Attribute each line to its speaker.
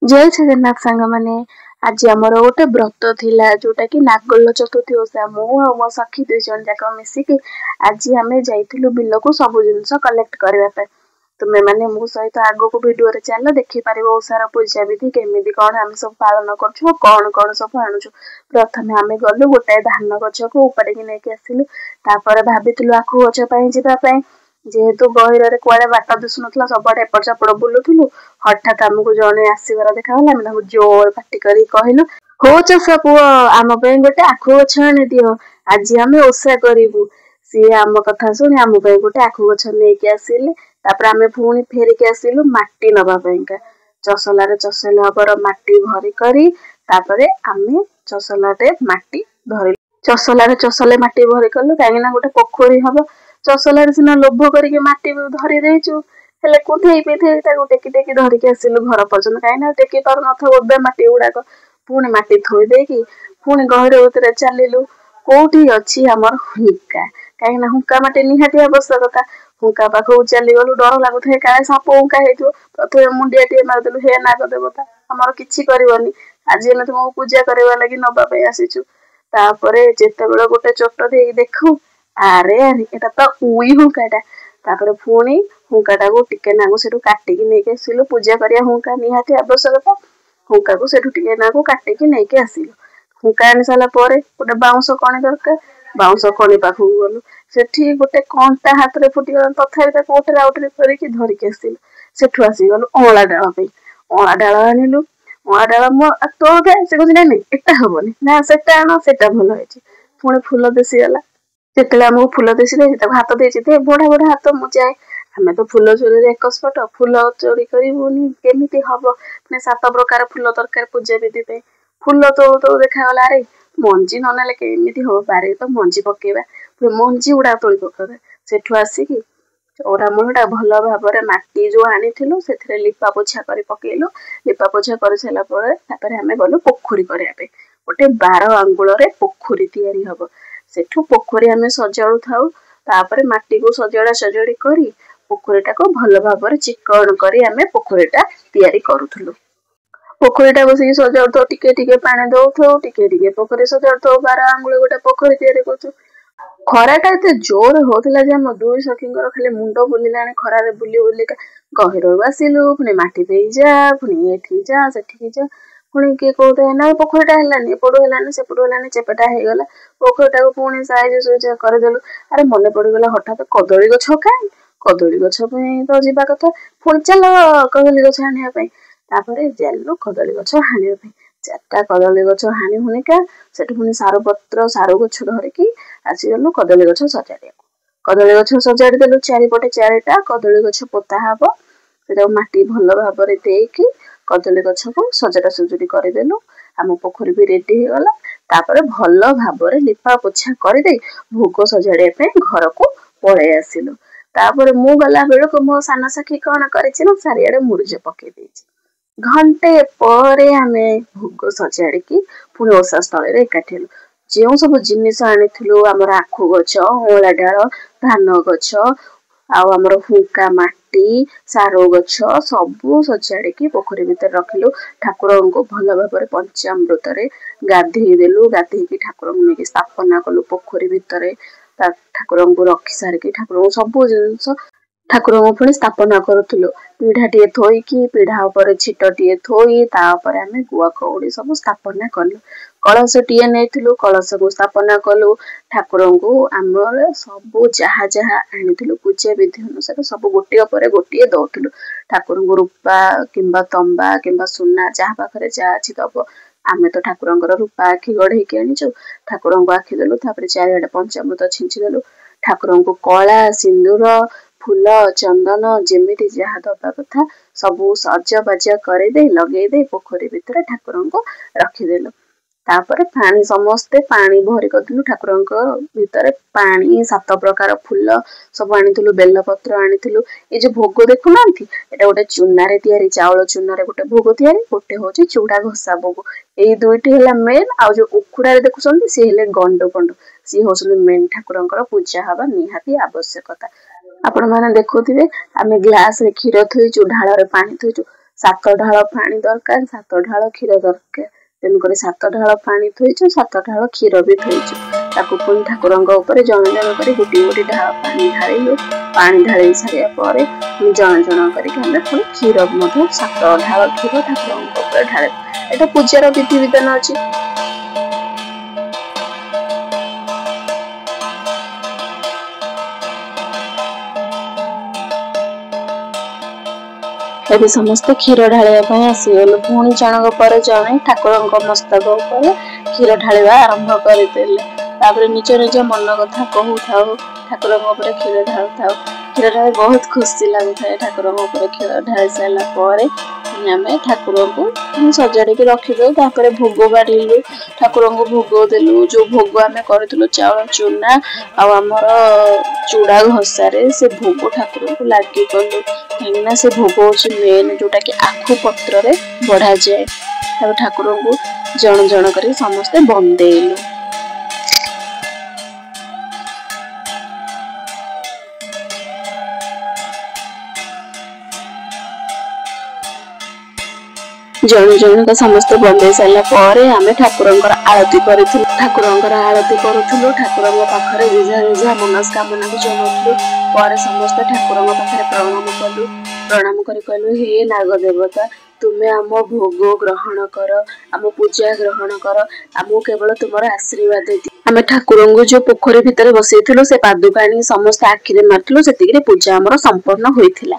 Speaker 1: ଜୟ ଜଗନ୍ନାଥ ସାଙ୍ଗମାନେ। ଆଜି ଆମର ଗୋଟେ ବ୍ରତ ଥିଲା, ଯୋଉଟା କି ନାଗଲ ଚତୁର୍ଥୀ ଓଷା। ମୁଁ ଆଉ ମୋ ସଖୀ ଦୁଇ ଜଣ ଯାକ ମିଶିକି ଆଜି ଆମେ ଯାଇଥିଲୁ ବିଲକୁ ସବୁ ଜିନିଷ କଲେକ୍ଟ କରିବା ପାଇଁ। ତୁମେ ମାନେ ମୋ ସହିତ ଆଗକୁ ଭିଡିଓରେ ଚାଲ, ଦେଖିପାରିବ ଓଷାର ପୂଜା ବିଧି କେମିତି କଣ ଆମେ ସବୁ ପାଳନ କରୁଛୁ, କଣ କଣ ସବୁ ଆଣୁଛୁ। ପ୍ରଥମେ ଆମେ ଗଲୁ ଗୋଟାଏ ଧାନ ଗଛକୁ ଉପାଡ଼ିକି ନେଇକି ଆସିଲୁ। ତାପରେ ଭାବିଥିଲୁ ଆଖୁ ଗଛ ପାଇଁ ଯିବା ପାଇଁ। ଯେହେତୁ ଗହିରରେ କୁଆଡେ ବାଟ ଦିଶୁନଥିଲା, ସବୁଆଡେ ଏପଟ ସେପଟ ବୁଲୁଥିଲୁ। ହଠାତ୍ ଆମକୁ ଜଣେ ଆସିବାର ଦେଖାଗଲା। ଆମେ ତାଙ୍କୁ ଜୋର ପାଟି କରି କହିଲୁ, "ହୋ ଚଷା ପୁଅ, ଆମ ପାଇଁ ଗୋଟେ ଆଖୁ ଗଛ ଆଣିଦିଅ, ଆଜି ଆମେ ଓଷା କରିବୁ।" ସିଏ ଆମ କଥା ଶୁଣି ଆମ ପାଇଁ ଗୋଟେ ଆଖୁ ଗଛ ନେଇକି ଆସିଲେ। ତାପରେ ଆମେ ପୁଣି ଫେରିକି ଆସିଲୁ ମାଟି ନବା ପାଇଁକା। ଚସଲାରେ ଚସଲା ହବର ମାଟି ଭରି କରି ତାପରେ ଆମେ ଚସଲାରେ ମାଟି ଧରିଲୁ। ଚସଲାରେ ଚସଲେ ମାଟି ଭରି କଲୁ, କାହିଁକି ନା ଗୋଟେ ପୋଖରୀ ହବ। ଚସଲାରେ ସିନା ଲୋଭ କରିକି ମାଟି ଧରି ଦେଇଛୁ, ହେଲେ କୁନ୍ଥେଇ ପିନ୍ଧେଇ ତାକୁ ଟେକି ଟେକି ଧରିକି ଆସିଲୁ ଘର ପର୍ଯ୍ୟନ୍ତ, କାହିଁକି ନା ଟେକି ପାରୁନଥାଉ ଓଦା ମାଟି ଗୁଡାକ। ପୁଣି ମାଟି ଥୋଇ ଦେଇକି ପୁଣି ଗହିର ଭିତରେ ଚାଲିଲୁ, କୋଉଠି ଅଛି ଆମର ହୁଙ୍କା, କାହିଁକି ନା ହୁଙ୍କା ମାଟି ନିହାତି ଆବଶ୍ୟକତା। ହୁଙ୍କା ପାଖକୁ ଚାଲିଗଲୁ। ଡର ଲାଗୁଥାଏ, କାଳେ ସାପ ହୁଙ୍କା ହେଇଥିବ। ପ୍ରଥମେ ମୁଣ୍ଡିଆ ଟିଏ ମାରିଦେଲୁ, "ହେ ନାଗ ଦେବତା, ଆମର କିଛି କରିବନି, ଆଜି ଆମେ ତୁମକୁ ପୂଜା କରିବା ଲାଗି ନବା ପାଇଁ ଆସିଛୁ।" ତାପରେ ଯେତେବେଳେ ଗୋଟେ ଚୋଟ ଦେଇକି ଦେଖୁ, ଆରେ ଆରେ, ଏଟା ତ ଉଇ ହୁଙ୍କାଟା। ତାପରେ ପୁଣି ହୁଙ୍କାଟାକୁ ଟିକେ ନାକୁ ସେଠୁ କାଟିକି ନେଇକି ଆସିଲୁ। ପୂଜା କରିବା ହୁଙ୍କା ନିହାତି ଆବଶ୍ୟକତା। ହୁଙ୍କାକୁ ସେଠୁ ଟିକେ ନାକୁ କାଟିକି ନେଇକି ଆସିଲୁ। ହୁଙ୍କା ଆଣି ସାରିଲା ପରେ ଗୋଟେ ବାଉଁଶ କଣି ଦରକାର। ବାଉଁଶ କଣି ପାଖକୁ ଗଲୁ। ସେଠି ଗୋଟେ କଣ୍ଟା ହାତରେ ଫୁଟିଗଲା, ତଥାପି ତାକୁ ଓଟରା ଓଟରି କରିକି ଧରିକି ଆସିଲୁ। ସେଠୁ ଆସିଗଲୁ ଅଁଳା ଡାଳ ପାଇଁ। ଅଁଳା ଡାଳ ଆଣିଲୁ। ଅଁଳା ଡାଳ ମୋ ତୋଳୁଥାଏ, ସେ କହୁଛି, "ନାଇଁ ନାଇଁ, ଏଟା ହବନି, ନା ସେଟା ଆଣ, ସେଟା ଭଲ ହେଇଛି।" ପୁଣି ଫୁଲ ଦିଶିଗଲା। ଯେତେବେଳେ ଆମକୁ ଫୁଲ ଦିଶିଲେ ତାକୁ ହାତ ଦେଇଛି, "ଦେ, ବଢା ବଢା ହାତ, ମୁଁ ଯାଏ।" ଆମେ ତ ଫୁଲ ଚୋରିରେ ଏକ୍ସପର୍ଟ। ଫୁଲ ଚୋରି କରିବୁନି କେମିତି ହବ? ପୁଣି 7 ପ୍ରକାର ଫୁଲ ଦରକାର ପୂଜା ବିଧି ପାଇଁ। ଫୁଲ ତୋଳୁ ତୋଳୁ ଦେଖାଗଲା, ଆରେ ମଞ୍ଜି ନ ନେଲେ କେମିତି ହବ? ବାରିରେ ତ ମଞ୍ଜି ପକେଇବା। ପୁଣି ମଞ୍ଜି ଗୁଡାକ ତୋଳି ପକେଇବା। ସେଠୁ ଆସିକି ଚଉରା ମୂଳଟା ଭଲ ଭାବରେ ମାଟି ଯୋଉ ଆଣିଥିଲୁ ସେଥିରେ ଲିପା ପୋଛା କରି ପକେଇଲୁ। ଲିପା ପୋଛା କରିସାରିଲା ପରେ ତାପରେ ଆମେ ଗଲୁ ପୋଖରୀ କରିବା ପାଇଁ। ଗୋଟେ 12 ଆଙ୍ଗୁଳରେ ପୋଖରୀ ତିଆରି ହବ। ସେଠୁ ପୋଖରୀ ଆମେ ସଜାଡୁଥାଉ। ତାପରେ ମାଟିକୁ ସଜଡା ସଜଡି କରି ପୋଖରୀଟାକୁ ଭଲ ଭାବରେ ଚିକଣ କରି ଆମେ ପୋଖରୀଟା ତିଆରି କରୁଥିଲୁ। ପୋଖରୀଟା ବସିକି ସଜାଡୁଥାଉ, ଟିକେ ଟିକେ ପାଣି ଦଉଥାଉ, ଟିକେ ଟିକେ ପୋଖରୀ ସଜାଡୁଥାଉ। 12 ଆଙ୍ଗୁଳି ଗୋଟେ ପୋଖରୀ ତିଆରି କରୁଛୁ। ଖରାଟା ଏତେ ଜୋର ହଉଥିଲା ଯେ ଆମ ଦୁଇ ସଖୀଙ୍କର ଖାଲି ମୁଣ୍ଡ ବୁଲିଲାଣି ଖରାରେ ବୁଲି ବୁଲିକା। ଗହିରରୁ ଆସିଲୁ, ପୁଣି ମାଟି ଦେଇ ଯା, ପୁଣି ଏଠିକି ଯା, ସେଠିକି ଯା। ପୁଣି କିଏ କହୁଥାଏ, ନାଇଁ ପୋଖରୀଟା ହେଲାନି, ଏପଟୁ ହେଲାନି, ସେପଟୁ ହେଲାନି, ଚେପଟା ହେଇଗଲା। ପୋଖରୀଟାକୁ ପୁଣି ସାଇଜ ସୁଜା କରିଦେଲୁ। ଆରେ, ମନେ ପଡିଗଲା ହଠାତ୍, କଦଳୀ ଗଛ କାଇଁ? କଦଳୀ ଗଛ ପାଇଁ ତ ଯିବା କଥା। ପୁଣି ଚାଲ କଦଳୀ ଗଛ ଆଣିବା ପାଇଁ। ତାପରେ ଚାଲିଲୁ କଦଳୀ ଗଛ ହାଣିବା ପାଇଁ। ଚାରିଟା କଦଳୀ ଗଛ ହାଣି ହୁଣିକା ସେଠୁ ପୁଣି ସାରୁ ପତ୍ର, ସାରୁ ଗଛ ଧରିକି ଆସିଗଲୁ କଦଳୀ ଗଛ ସଜାଡିବାକୁ। କଦଳୀ ଗଛ ସଜାଡି ଦେଲୁ। ଚାରିପଟେ ଚାରିଟା କଦଳୀ ଗଛ ପୋତା ହବ। ସେଟାକୁ ମାଟି ଭଲ ଭାବରେ ଦେଇକି କଦଳୀ ଗଛକୁ ସଜଡା ସଜଡି କରିଦେଲୁ। ଆମ ପୋଖରୀ ବି ରେଡି ହେଇଗଲା। ତାପରେ ଭଲ ଭାବରେ ଲିପା ପୋଛା କରିଦେଇ ଭୋଗ ସଜାଡିବା ପାଇଁ ଘରକୁ ପଳେଇ ଆସିଲୁ। ତାପରେ ମୁଁ ଗଲା ବେଳକୁ ମୋ ସାନ ସଖୀ କଣ କରିଛି ନା ଚାରିଆଡେ ମୁରୁଜ ପକେଇ ଦେଇଛି। ଘଣ୍ଟେ ପରେ ଆମେ ଭୋଗ ସଜାଡିକି ପୁଣି ଓଷା ସ୍ଥଳରେ ଏକାଠି ହେଲୁ। ଯେଉଁ ସବୁ ଜିନିଷ ଆଣିଥିଲୁ, ଆମର ଆଖୁ ଗଛ, ଅଁଳା ଡାଳ, ଧାନ ଗଛ, ଆଉ ଆମର ହୁଙ୍କା ମାଟି, ସାରୁ ଗଛ, ସବୁ ସଜାଡିକି ପୋଖରୀ ଭିତରେ ରଖିଲୁ। ଠାକୁରଙ୍କୁ ଭଲ ଭାବରେ ପଞ୍ଚାମୃତରେ ଗାଧେଇ ଦେଲୁ। ଗାଧେଇକି ଠାକୁରଙ୍କୁ ନେଇକି ସ୍ଥାପନା କଲୁ ପୋଖରୀ ଭିତରେ। ତା ଠାକୁରଙ୍କୁ ରଖି ସାରିକି ଠାକୁରଙ୍କୁ ସବୁ ଜିନିଷ ଠାକୁରଙ୍କୁ ପୁଣି ସ୍ଥାପନା କରୁଥିଲୁ। ପିଢାଟିଏ ଥୋଇକି, ପିଢା ଉପରେ ଛିଟଟିଏ ଥୋଇ, ତା ଉପରେ ଆମେ ଗୁଆ କଉଡି ସବୁ ସ୍ଥାପନା କଲୁ। କଳସଟିଏ ନେଇଥିଲୁ, କଳସକୁ ସ୍ଥାପନା କଲୁ। ଠାକୁରଙ୍କୁ ଆମର ସବୁ ଯାହା ଯାହା ଆଣିଥିଲୁ ପୂଜା ବିଧି ଅନୁସାରେ ସବୁ ଗୋଟିଏ ପରେ ଗୋଟିଏ ଦଉଥିଲୁ। ଠାକୁରଙ୍କୁ ରୂପା କିମ୍ବା ତମ୍ବା କିମ୍ବା ସୁନା, ଯାହା ପାଖରେ ଯାହା ଅଛି ଦବ। ଆମେ ତ ଠାକୁରଙ୍କର ରୂପା ଆଖି ଗଢେଇକି ଆଣିଛୁ। ଠାକୁରଙ୍କୁ ଆଖି ଦେଲୁ। ତାପରେ ଚାରିଆଡେ ପଞ୍ଚାମୃତ ଛିଞ୍ଚି ଦେଲୁ। ଠାକୁରଙ୍କୁ କଳା ସିନ୍ଦୁର, ଫୁଲ, ଚନ୍ଦନ ଯେମିତି ଯାହା ଦବା କଥା ସବୁ ସଜବାଜ କରିଦେଇ, ଲଗେଇ ଦେଇ ପୋଖରୀ ଭିତରେ ଠାକୁରଙ୍କୁ ରଖିଦେଲୁ। ତାପରେ ପାଣି, ସମସ୍ତେ ପାଣି ଭରି କରିଥିଲୁ ଠାକୁରଙ୍କ ଭିତରେ। ପାଣି, 7 ପ୍ରକାର ଫୁଲ ସବୁ ଆଣିଥିଲୁ, ବେଲପତ୍ର ଆଣିଥିଲୁ। ଏ ଯୋଉ ଭୋଗ ଦେଖୁନାହାନ୍ତି, ଏଇଟା ଗୋଟେ ଚୁନାରେ ତିଆରି, ଚାଉଳ ଚୁନାରେ ଗୋଟେ ଭୋଗ ତିଆରି, ଗୋଟେ ହଉଛି ଚୁଡା ଘଷା ଭୋଗ। ଏଇ ଦୁଇଟି ହେଲା ମେନ୍। ଆଉ ଯୋଉ ଉଖୁଡାରେ ଦେଖୁଛନ୍ତି, ସିଏ ହେଲେ ଗଣ୍ଡୁ ଗଣ୍ଡୁ, ସିଏ ହଉଛନ୍ତି ମେନ୍। ଠାକୁରଙ୍କର ପୂଜା ହବା ନିହାତି ଆବଶ୍ୟକତା। ଆପଣ ମାନେ ଦେଖୁଥିବେ, ଆମେ ଗ୍ଲାସରେ କ୍ଷୀର ଥୋଇଛୁ, ଢାଳରେ ପାଣି ଥୋଇଛୁ। ସାତ ଢାଳ ପାଣି ଦରକାର, ସାତ ଢାଳ କ୍ଷୀର ଦରକାର। ତେଣୁକରି ସାତ ଢାଳ ପାଣି ଥୋଇଛୁ, ସାତ ଢାଳ କ୍ଷୀର ବି ଥୋଇଛୁ। ତାକୁ ପୁଣି ଠାକୁରଙ୍କ ଉପରେ ଜଣ ଜଣ କରି ଗୋଟିଏ ଗୋଟିଏ ଢାଳ ପାଣି ଢାଳିଲୁ। ପାଣି ଢାଳି ସାରିବା ପରେ ଜଣ ଜଣ କରିକି ଆମେ ପୁଣି କ୍ଷୀର ମଧ୍ୟ ସାତ ଢାଳ କ୍ଷୀର ଠାକୁରଙ୍କ ଉପରେ ଢାଳିଲୁ। ଏଇଟା ପୂଜାର ବିଧିବିଧାନ ଅଛି। ଏବେ ସମସ୍ତେ କ୍ଷୀର ଢାଳିବା ପାଇଁ ଆସିଗଲୁ। ପୁଣି ଜଣକ ପରେ ଜଣେ ଠାକୁରଙ୍କ ମସ୍ତକ ଉପରେ କ୍ଷୀର ଢାଳିବା ଆରମ୍ଭ କରିଦେଲେ। ତାପରେ ନିଜ ନିଜ ମନ କଥା କହୁଥାଉ, ଠାକୁରଙ୍କ ଉପରେ କ୍ଷୀର ଢାଳୁଥାଉ। କ୍ଷୀର ଢାଳି ବହୁତ ଖୁସି ଲାଗୁଥାଏ। ଠାକୁରଙ୍କ ଉପରେ କ୍ଷୀର ଢାଳି ସାରିଲା ପରେ ଆମେ ଠାକୁରଙ୍କୁ ସଜାଡ଼ିକି ରଖିଦେଉ। ତାପରେ ଭୋଗ ବାଢ଼ିଲୁ, ଠାକୁରଙ୍କୁ ଭୋଗ ଦେଲୁ। ଯୋଉ ଭୋଗ ଆମେ କରିଥିଲୁ ଚାଉଳ ଚୁନା ଆଉ ଆମର ଚୁଡ଼ା ଘଷାରେ, ସେ ଭୋଗ ଠାକୁରଙ୍କୁ ଲାଗି କଲୁ, କାହିଁକିନା ସେ ଭୋଗ ହଉଛି ମେନ୍, ଯୋଉଟାକି ଆଖୁ ପତ୍ରରେ ବଢ଼ାଯାଏ। ତାପରେ ଠାକୁରଙ୍କୁ ଜଣ ଜଣ କରି ସମସ୍ତେ ବନ୍ଦେଇଲୁ। ଜଣ ଜଣକ ସମସ୍ତେ ବନ୍ଦେଇ ସାରିଲା ପରେ ଆମେ ଠାକୁରଙ୍କର ଆଳତି କରିଥିଲୁ। ଠାକୁରଙ୍କର ଆଳତି କରୁଥିଲୁ, ଠାକୁରଙ୍କ ପାଖରେ ଯେଝା ଯେଝା ମନସ୍କାମନାକୁ ଜଣାଉଥିଲୁ। ପରେ ସମସ୍ତେ ଠାକୁରଙ୍କ ପାଖରେ ପ୍ରଣାମ କଲୁ। ପ୍ରଣାମ କରି କହିଲୁ, ହେ ନାଗ ଦେବତା, ତୁମେ ଆମ ଭୋଗ ଗ୍ରହଣ କର, ଆମ ପୂଜା ଗ୍ରହଣ କର, ଆମକୁ କେବଳ ତୁମର ଆଶୀର୍ବାଦ ଦିଅ। ଆମେ ଠାକୁରଙ୍କୁ ଯୋଉ ପୋଖରୀ ଭିତରେ ବସେଇଥିଲୁ, ସେ ପାଦୁକା ଆଣିକି ସମସ୍ତେ ଆଖିରେ ମାରିଥିଲୁ। ସେତିକିରେ ପୂଜା ଆମର ସମ୍ପନ୍ନ ହୋଇଥିଲା।